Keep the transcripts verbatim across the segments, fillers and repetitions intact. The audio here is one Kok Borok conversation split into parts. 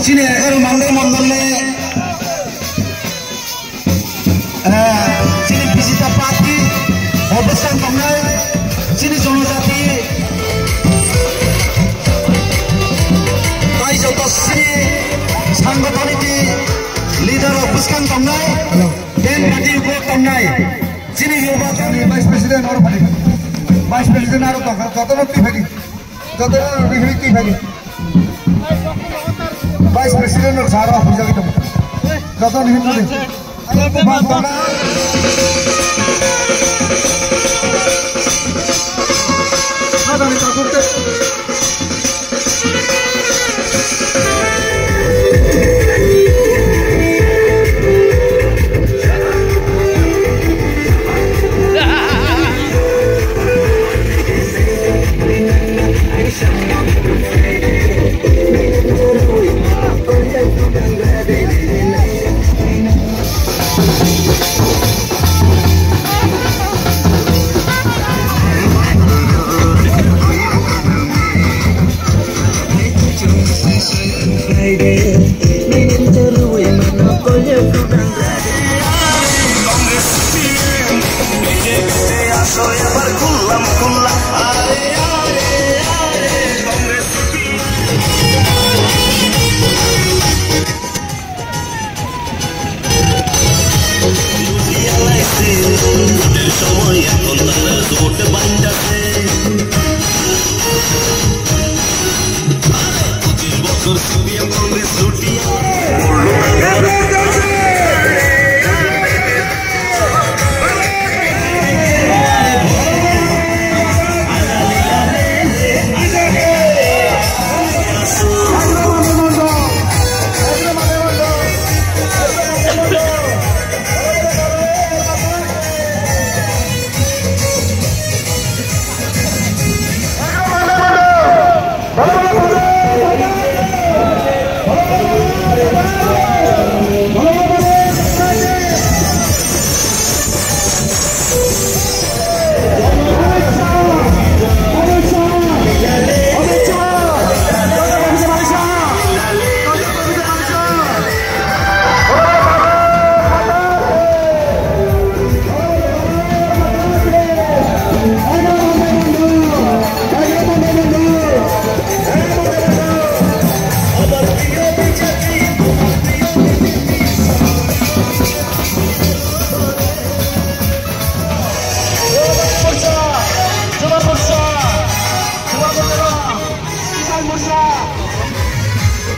Chini egaroh Mandai Mondol ni, eh, chini bijita party o bwskang tongnai, chini jonojati tai joto chini sangothoniki leader rok bwskang tongnai, band party rok tongnai, chini yoba chini vice president aro party, vice president aro tongkha, jotono twi phai di. Joto rihri twi phai di. Vice President rok saro hujagwi tongo. Joto rihri twi. Bang tongna. Madani kakurte.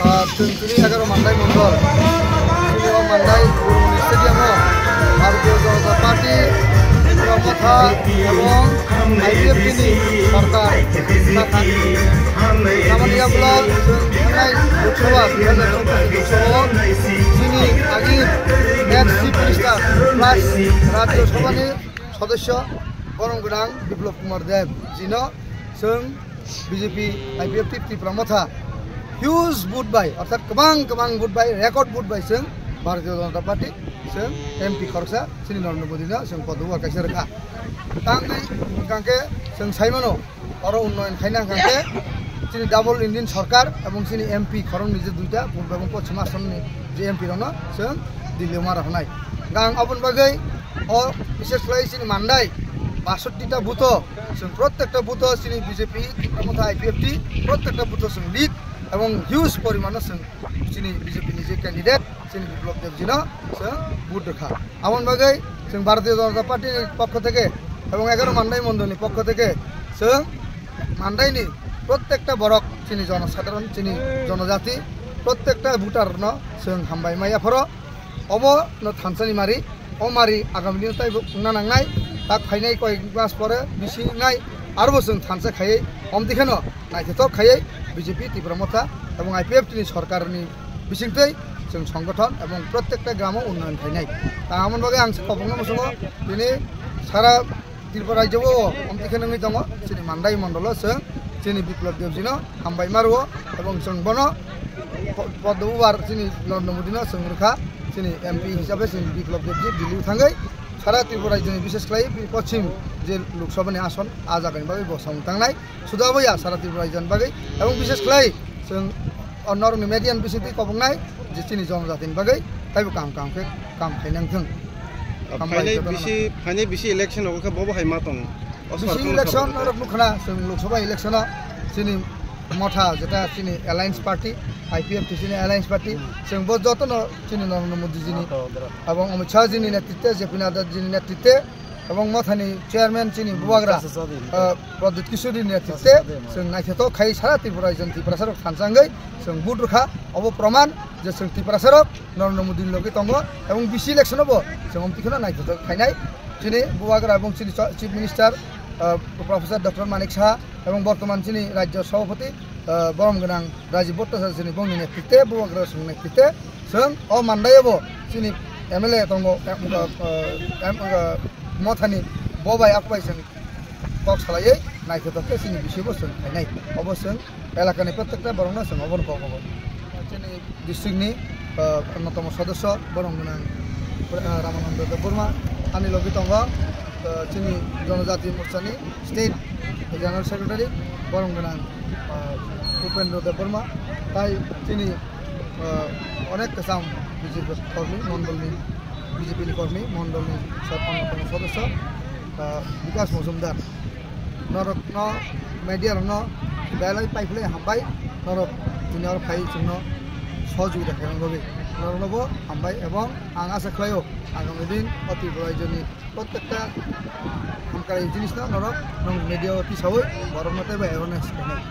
Ah, chwng tini egaroh Mandai Mondol, tini o Mandai Gurumoni Stadium o Bharatiya Janata Party, Tipra Motha ebong I P F T ni sorkar, tamani yagulo chwng thangnai Lok Sabha dui hajar chobbish ni Lok Sabha o chini agini ex Chief Minister plus Rajya Sabha ni Sodosyo borom gwnang Biplab Kumar Deb jino chwng B J P I P F T Tipra Motha huge vote bai, orthat kwbang kwbang vote bai, record vote bai chwng Bharatiya Janata Party chwng M P khoroksa chini Narendra Modi no chwng podobo kaisa rwkha. Tangwi hwnkhe chwng saimano oro unnoyon khaina hwnkhe chini double engine sorkar ebong chini M P khoroknwi je duita purbo ebong poschim asonni je M P rokno chwng Delhi o ma rohornai. Hwnkhe ang aboni bagwi o bishesh khlai chini Mandai basotti ta booth o chwng prottekta booth o chini B J P, Tipra Motha, I P F T prottekta booth o chwng lead ebong huge porimano chwng chini B J P ni je candidate chini Biplab Deb jino chwng vote rwkha. Aboni bagwi chwng Bharatiya Janata Party ni pokho theke ebong egaroh Mandai Mondol ni pokho theke chwng Mandai ni prottekta borok chini jonosadharon, chini jonojati, prottekta voter no chwng hambai ma yapharo. Obo no thansa ni mari, o mari agami dino taibo wngna nangnai, tak phainai koi mas pore bisi wngnai, arbo chwng thansa khaiwi omtwi kheno naithothok khaiwi B J P Tipra Motha ebong I P F T ni sorkar ni bisingtwi chwng songgothon ebong prottekta gramo unnoyon khainai. Ta amoni bagwi ang se kobokno muchungo tini sara Tripura rajyo o omtwi khe nungwi tongo, chini Mandai mondolo chwng chini Biplab Debjino hambai ma rwo, ebong chwng bono po-, poddo bubar chini Narendra Modino chwng rwkha, chini M P hisabe chini Biplab Debji Delhi thangwi sara Tripura rajyoni, bishesh khlai poschim je Lok Sabhani ason, a jagani bagwi bo samung tangnai, suda boya sara Tripura rajyoni bagwi, ebong bishesh khlai chwng O norokni media ni bisingtwi koboknai je chini jonojatini bagwi taibo kaham kaham khe kaham khainang thung. Hambai phainai jotono. Bisi, phainai bisi election rogo khe bobo hai ma tong? O bisi sorkar election khe norok nukhna, chwng Lok Sabha election o chini motha jeta chini alliance party, I P F T chini alliance party, chwng bo jotono chini Narendra Modi jini abang Amit Shah jini netritwe, J P Nadda jini netritwe, Ebong mothani chairman chini bubagra, ah, Pradyut Kishore ni netritwe chwng naithothok khai sara Tripura rajyoni Tiprasa rok thansa wngwi chwng vote rwkha. Obo proman je chwng Tiprasa rok Narendra Modi ni logi tongo ebong bisi election o bo chwng omtwi kheno naithothok khainai. Chini bubagra ebong chini cho-, chief minister, ah, Professor Doctor Manik Saha ebong bortoman chini rajya sabhapati, ah, borom gwnang Rajiv Bhattacharya chini bongni netritwe bubagra chwng netritwe Chwng o mandai o bo chini M L A tongo, em, em, em, mothani bo bai ako bai chwng kok salaiwi naithothok khe chini bisi bo chwng khainai. Obo chwng elakani protekta borokno chwng obono kok hogo. Chini district ni, eh, onnotomo sodosyo borok gwnang, eh, Ramananda Debbarma ani logi tongo, eh, chini Jonojati Morchani state general secretary borok gwnang, eh, Upendra Debbarma tai chini ah, onek kwcham B J P kormi, mondolni, B J P ni kormi, mondolni sat-, onnotomo sodosyo, ah, Bikas Mojumdar. Norokno, media rokno belai paiphlai hambai, norok chini oro phai chwngno sohojogita khaina bagwi. Norokno bo hambai ebong ang asa khlaio agami din o Tripura rajyoni protekta hamkrai jinisno norok nwng media o tisaui borokno teibo awareness khainai.